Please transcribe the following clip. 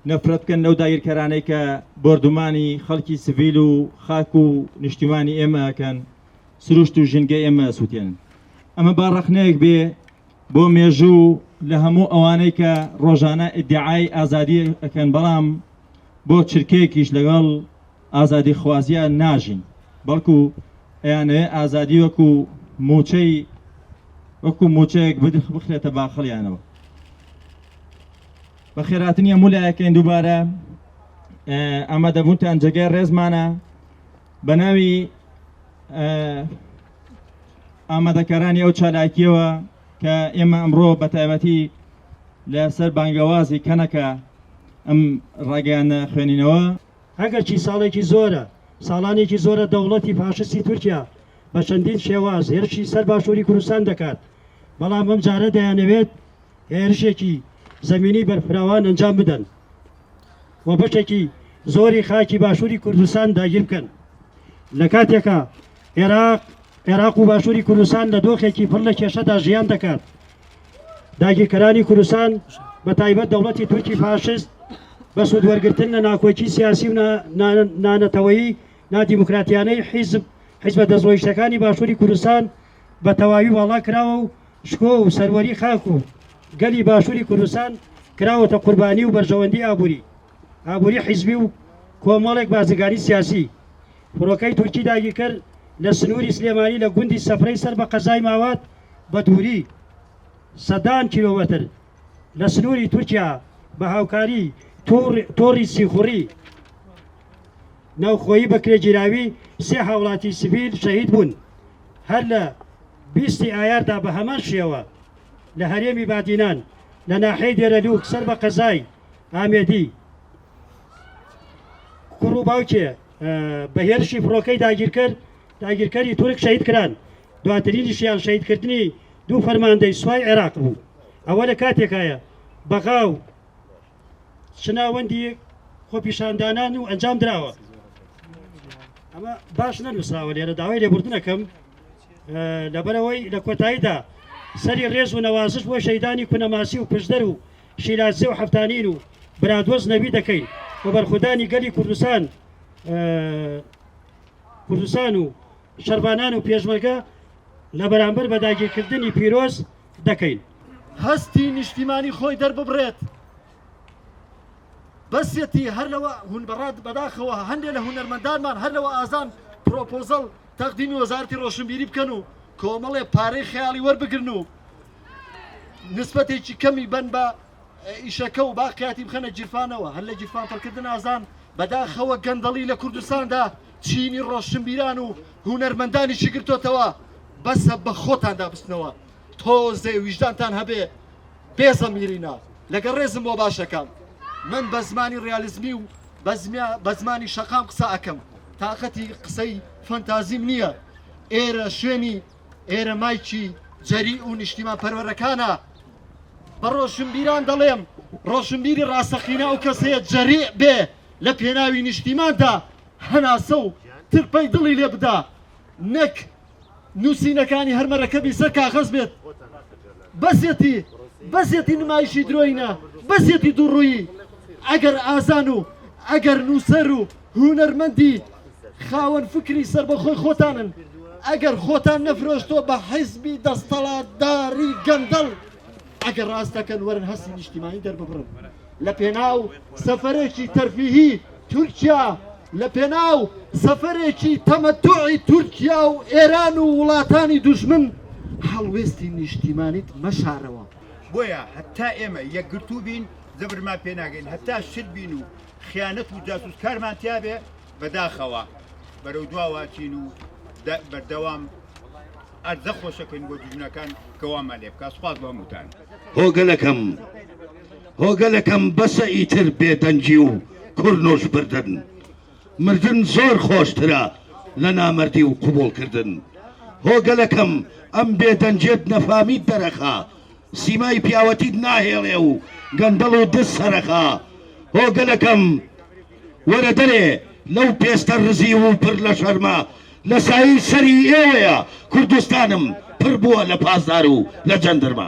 نەفرەت بکەن لەو داگیرکەرانەی کە بۆردومانی خەڵکی سڤیل و خاک و نیشتیمانی ئێمە ئەکەن، سروشت و ژینگەی ئێمە ئەسووتێنن. ئەمە با ڕەخنەیەک بێ بۆ مێژوو لە هەموو ئەوانەی کە ڕۆژانە ئیدعای ئازادی ئەکەن بەڵام بۆ چرکەیەکیش لەگەڵ ئازادیخوازییان ناژین بەڵکو ئەیانەوێ ئازادی وەکو مووچەی وەکو مووچەیەک بخرێتە باخەڵیانەوە. بەخێرهاتنی هەموو لایەکەین دووبارە ئامادەبوونتان جێگای ڕێزمانە بە ناوی ئامادەکارانی ئەو چالاکیەوە کە ئێمە ئەمڕۆ بە تایبەتی لەسەر بانگەوازی کەنەکە ئەم ڕاگەیاندنە خوێنینەوە. ئەگەرچی ساڵێکی زۆرە ساڵانێکی زۆرە دەوڵەتی فاشستی تورکیا بە چەندین شێواز هێرشی سەر باشووری کوردستان دەکات، بەڵام ئەمجارە دەیانەوێت هێرشێکی زەمینی بەرفراوان ئەنجام بدەن و بەشێکی زۆری خاکی باشووری کوردستان داگیر بکەن. لە کاتێکا عێراق عێراق و باشووری کوردستان لە دۆخێکی پڕ لە کێشەدا ژیان دەکات، داگیرکەرانی کوردستان بە تایبەت دەوڵەتی تورکی فاشست بە سوودوەرگرتن لە ناکۆکی سیاسی و نانەتەوەیی نادیموکراتیانەی حیزب حیزبە دەستڕۆیشتەکانی باشووری کوردستان بە تەواوی واڵا کراوە و شکۆ و سەروەری خاک و گەلی باشووری کوردستان کراوەتە قوربانی و بەرژەوەندی ئابووری ئابووری حیزبی و کۆمەڵێک بازرگانی سیاسی. فڕۆکەی تورکی داگیرکەر لە سنووری سلێمانی لە گوندی سەفرەی سەر بە قەزای ماوات بە دووری سەدان کیلۆمەتر لە سنووری تورکیا بە هاوکاری تۆڕی سیخوڕی ناوخۆیی بەکرێگیراوی سێ هاوڵاتی سڤیل شەهید بوون. هەر لە بیستی ئایاردا بە هەمان شێوە لە هەرێمی بادینان لە ناحیەی دێرەلوک سەر بە قەزای ئامێدی کوڕ و باوکێ بە هێرشی فڕۆکەی داگیرکەر داگیرکەری تورک شەهید کران دواترینیشیان شەهیدکردنی دوو فەرماندەی سوپای عێراق بوو ئەوە لە کاتێکایە بەغا و چ ناوەندی خۆپیشاندانان و ئەنجام دراوە ئەمە باش نەنووسراوە لێرە داوای لێبوردنەکەم لەبەرەوەی لە کۆتاییدا سەری ڕێز و نەوازش بۆ شەیدانی کونەماسی و پشدەر و شیلادزێ و حەفتانین و برادۆز نەوی دەکەین و بەرخودانی گەلی کوردستان کوردستان و شەرڤانان و پێشمەرگە لە بەرامبەر بە داگیرکردنی پیرۆز دەکەین. هەستی نیشتیمانی خۆی دەرببڕێت بەسیەتی هەر لەوە هون بەڕاد بەداخەوە هەندێ لە هونەرمەندانمان هەر لەوە ئازان پرۆپۆزەڵ تەقدیمی وەزارەتی ڕۆشنبیری بکەن و کۆمەڵێ پارەی خەیاڵی وەربگرن و نسبەتێکی کەمی بن بە ئیشەکە و باقیاتی بخەنە گیرفانەوە هەر لە گیرفان پڕکردن ئازان بەداخەوە گەندەڵی لە کوردستاندا چینی ڕۆشنبیران و هونەرمەندانیشی گرتۆتەوە بەسە بە خۆتاندا بچنەوە تۆزێ ویژدانتان هەبێ بێ زەمیرینە لەگەڵ ڕێزم بۆ باشەکان من بە زمانی ڕیالیزمی و بە زمانی شەقام قسە ئەکەم تاقەتی قسەی فەنتازیم نییە ئێرە شوێنی ئێرە مایکی جەری و نیشتیمان پەروەرەکانە بە ڕۆشنبیران دەڵێم ڕۆشنبیری ڕاستەقینە ئەو کەسەیە جەریع بێ لە پێناوی نیشتیماندا هەناسە و ترپەی دڵی لێ بدا نەک نووسینەکانی هەر مەرەکەبی سەر کاغەز بێت بەسێتی بەسێتی نمایشی درۆینە بەسێتی دووڕوویی ئەگەر ئازان و ئەگەر نووسەر و هونەرمەندی خاوەن فکری سەربەخۆی خۆتانن ئەگەر خۆتان نەفرۆشتۆ بە حیزبی دەستەڵاتداری گەندەڵ ئەگەر ڕاست دەکەن وەرن هەستی نیشتیمانی دەرببڕن لە پێناو سەفەرێکی تەرفیهی تورکیا لە پێناو سەفەرێکی تەمەتوعی تورکیا و ئێران و وڵاتانی دوژمن هەڵوێستی نیشتیمانیت مەشارەوە. بۆیە هەتا ئێمە یەکگرتوو بین زەبرمان پێ ناگەین، هەتا شل بین و خیانەت و جاسوسکارمان تیابێ بەداخەوە بەرەو دواوە ئەچین و بەردەوام ئەرزە خۆشەکەین بۆ دوژمنەکان کە وامان لێ بکا. سوپاس بۆ هەمووتان. هۆ گەلەکەم هۆ گەلەکەم بەسە ئیتر بێدەنگی و کورنوش بردن مردن زۆر خۆشترە لە نامەردی و قبوڵ کردن هۆ گەلەکەم ئەم بێدەنگیەت نەفامیت دەرەخا سیمای پیاوەتیت ناهێڵێ و گەندەڵ و دز سەرەخا هۆ گەلەکەم وەرە دەرێ لەو پێستە ڕزیو و پڕ لە شەرمە لە سایەی سەری ئێوەیە کوردستانم پڕ بووە لە پاسدار و لە جەندرمە.